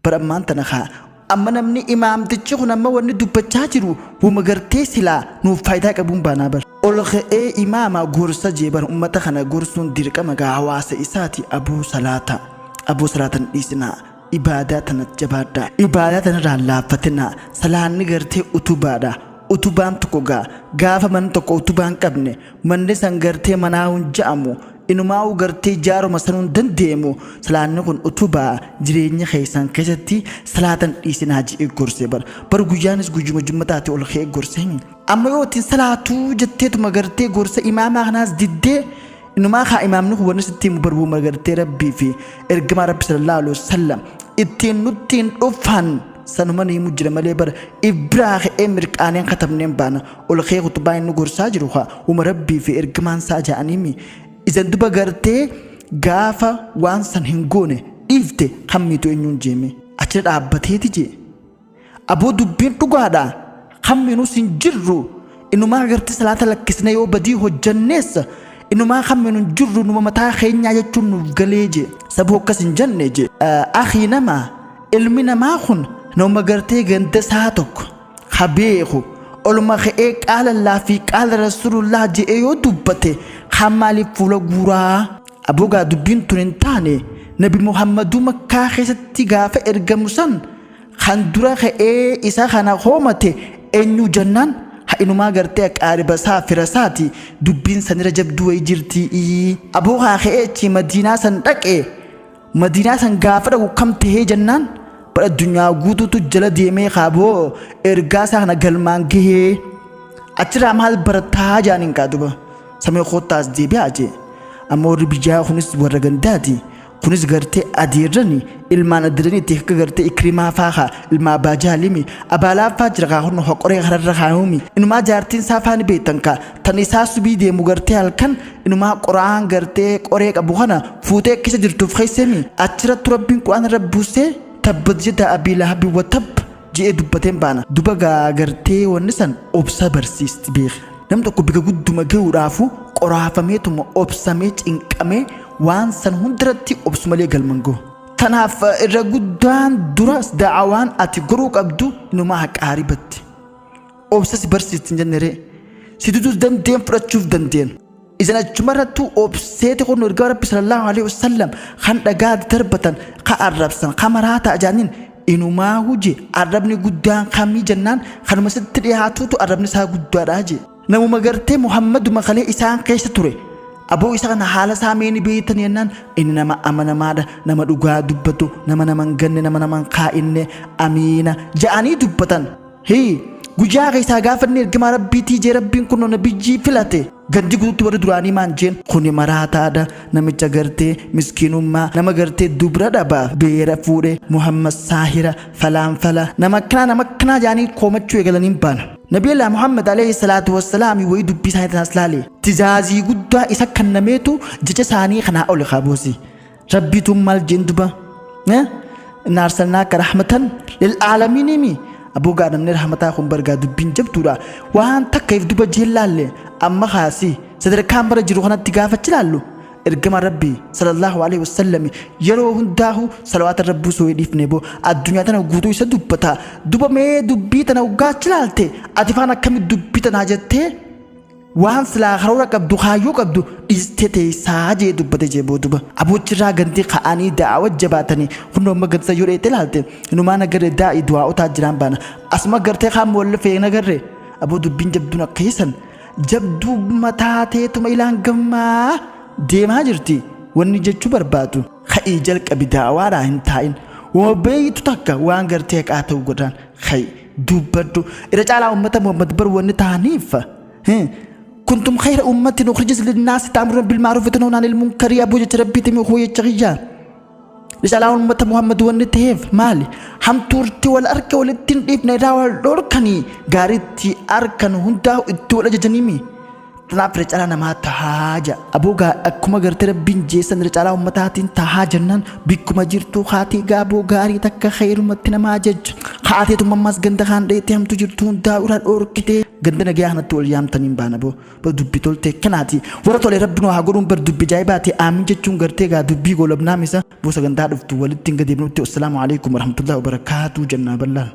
Bar ammaan tana kaa amma namni imaamtichi kun amma wanni dubbachaa jiru wuma gartee silaa nuuf faayidaa qabuun baanaa bar. Ol ka'ee imaama gorsa jee bar ummata kana gorsuun dirqama gaa hawaasa isaati aboo salaata aboo salaata hin dhiisinaa ibaadaa tana jabaadhaa ibaadaa tanarraa hin laaffatinaa salaanni gartee utubaadha utubaan tokko gaa gaafa manni tokko utubaa hin qabne Manni san gartee manaahu hin ja'amu, inumaa'uu gartee jaaruma sanuu hin dandeemu, salaanni kun utubaa jireenya keessan keessatti salaata hin dhiisinaa je'ee gorse bar. Bar guyyaanis guyyuma jummataati ol ka'ee gorse. Amma yoo ittiin salaatuu jetteetuma gartee gorsa imaamaa kanaas diddee inumaa kaa imaamni kun wanni sitti himu bar wuma gartee Rabbii fi ergamaa Rabbi sallallahu alaihi wasallam ittiin nuttiin dhufan Sanuma ni himu jira malee bara if biraa ka'ee mirqaaneen katabneen baana. Ol ka'ee khuxbaa inni gorsaa jiru kaa wuma Rabbii fi ergamaan isaa ja'aniimi. Isan duba gartee gaafa waan san hin goone dhiifte kan miitu eenyuun jeeme. Achira dhaabbateeti jee. Aboo dubbiin dhugaadha. Kan miinus hin jirru. Inumaa gartee salaata lakkisnee yoo badii hojjannees inumaa kan miinu hin jirru numa mataa keenyaa jechuun nuuf galee jee. Saboo akkas hin jenne jee. Akhii nama Ilmi namaa kun nama gartee ganda isaa tokko ka beeku oluma ka'ee qaala Allaa fi qaala Rasuulullaah je'ee yoo dubbate kaan maaliif fuula guuraa? Aboo gaa dubbiin tun hin taane Nabi Muhammaduu Makkaa keessatti gaafa ergamu san kan dura ka'ee isa kana koomate eenyuu jennaan ha inumaa gartee aqaariba isaa fira isaati dubbiin sanirra jabduu wayii jirtii. Aboo haa ka'ee achii Madiinaa san dhaqe Madiinaa san gaafa dhaqu kam tahee jennaan bara addunyaa guutuutu jala deemee kaaboo ergaa isaa kana galmaan gahee achirraa maal barataa jaaniin kaa duba samii koottaas deebi'aa jee amma warri biyyaa kunis warra gandaati kunis gartee adeerrani ilmaan adeerraniitti akka gartee ikrimaa faa kaa ilma abbaa jaalimi abaalaa faa jira kaa kun hoqoree kararra kaayuumi inumaa jaartiin isaa faa ni beektan kaa tan isaa subii deemu gartee halkan Inumaa qura'aan gartee qoree qabu kana fuutee akka isa jirtuuf keessemi achirattu rabbiin qura'aan irra buusee tabbat yadaa abii lahabi wa tabb je'ee dubbateen baana. Duba gaa gartee wanni san obsa barsiisti beeki. Namni tokko bika gudduma gahuudhaafu qoraafameetuma obsamee cinqamee waan san hundaratti obsu malee galma hin gahu. Tanaaf irra guddaan dura da'awaan ati godhuu qabdu inumaa haqaaribatti. Obsa si barsiisti hin jenne ree. Si didus dandeen fudhachuuf dandeen. Isan achumarrattuu obseeti kun ergaa Rabbi sallallahu alaihi wasallam kan dhagaa darbatan ka arrabsan ka maraata ajaaniin inumaa huje arrabni guddaan kamii jennaan kanuma sitti dhiyaatuutu arrabni isaa guddaadha je. Namuma gartee Muhammaduma kalee isaan keessa ture. Aboo isa kana haala isaa mee ni beektan jennaan inni nama amanamaadha, nama dhugaa dubbatu, nama nama hin ganne, nama nama hin kaa'inne, amiina ja'anii dubbatan. Hii! Guyyaa keessaa gaafa inni ergamaa Rabbiitii jee Rabbiin kunoo nabiyyii filate. Gandi guututti warri duraanii maan jeen kuni maraataadha namicha gartee miskiinummaa nama gartee dubra dhaba beera fuudhe Muhammad saahira falaanfala nama akkanaa nama akkanaa jaanii koomachuu eegalaniin baana. Nabiyallah Muhammad alayhi salaatu wassalaami wayii dubbii isaanii tanaas laale. Tizaazii guddaa isa kannameetu jecha isaanii kanaa oli kaaboosi. Rabbiituun maal jeen duba? Inna arsalnaaka rahmatan lil aalamiinimi. Aboo gaa namni rahmataa kun bargaa dubbiin jabduudha. Waan takka if duba jeen laalle amma kaasi sadarkaan bara jiru kanatti gaafachi laallu ergama Rabbii sallallahu alaihi wasallam yeroo hundaahu salawaata irra buusuu hin dhiifne boo addunyaa tana guutuu isa dubbata. Duba mee dubbii tana gaachi laalte ati faan akkamitti dubbii tanaa jettee Waan silaa karoora qabdu kaayyoo qabdu dhiistee teessaa jee dubbate jee booduba. Aboochirraa gandi ka'anii da'awa jabaatanii kunoo amma gandi san yoo dheeyte laalte inumaa nagarre daa'i du'aa'otaa jiraan baana. Asuma gartee kaan moolla fee nagarre aboo dubbiin jabduun akka san jabduu mataa teetuma ilaan gammaa deemaa jirti wanni jechuu barbaadu. Ka'ii jalqabi da'awaadhaa hin taa'in. Wama beeytu takka waan gartee haqaa ta'u godhaan ka'i dubbadhu. Irra caalaa ummata Muhammad bar wanni ta'aniif Kuntum khayra ummatin ukhrijat linnaasi ta'muruna bil ma'rufi wa tanhauna 'anil munkari aboo jecha rabbiiti mi hoo jecha kiyya. Risalaan ummata Muhammad wanni ta'eef maali? Hamtuurti wal arka walitti hin dhiifne irraa wal dhorkanii gaariitti arkan hundaa itti wal ajajanii mi? Kanaaf irra caalaa namaa tahaa ja'a. Aboo gaa akkuma gartee rabbiin jeessan irra caalaa ummataatiin tahaa jennaan bikkuma jirtuu haatii gaaboo gaarii takka khayrumatti namaa jecha. Kaateetuma ammas ganda kaan dheettee hamtu jirtu hundaa irraa dhoorkitee ganda nagayaa kanatti wal yaamtaniin baana boo. Bar dubbi tolte kanaati. Warra tole rabbi nu haa godhuun bar dubbi ajaa'ibaati. Aamin jechuun gartee gaa dubbii goolabnaa misa. Boo sagantaa dhuftu walitti hin gadeebnutti. Assalaamu alaikum warahmatullahi wabarakaatuu jennaa bal'aan.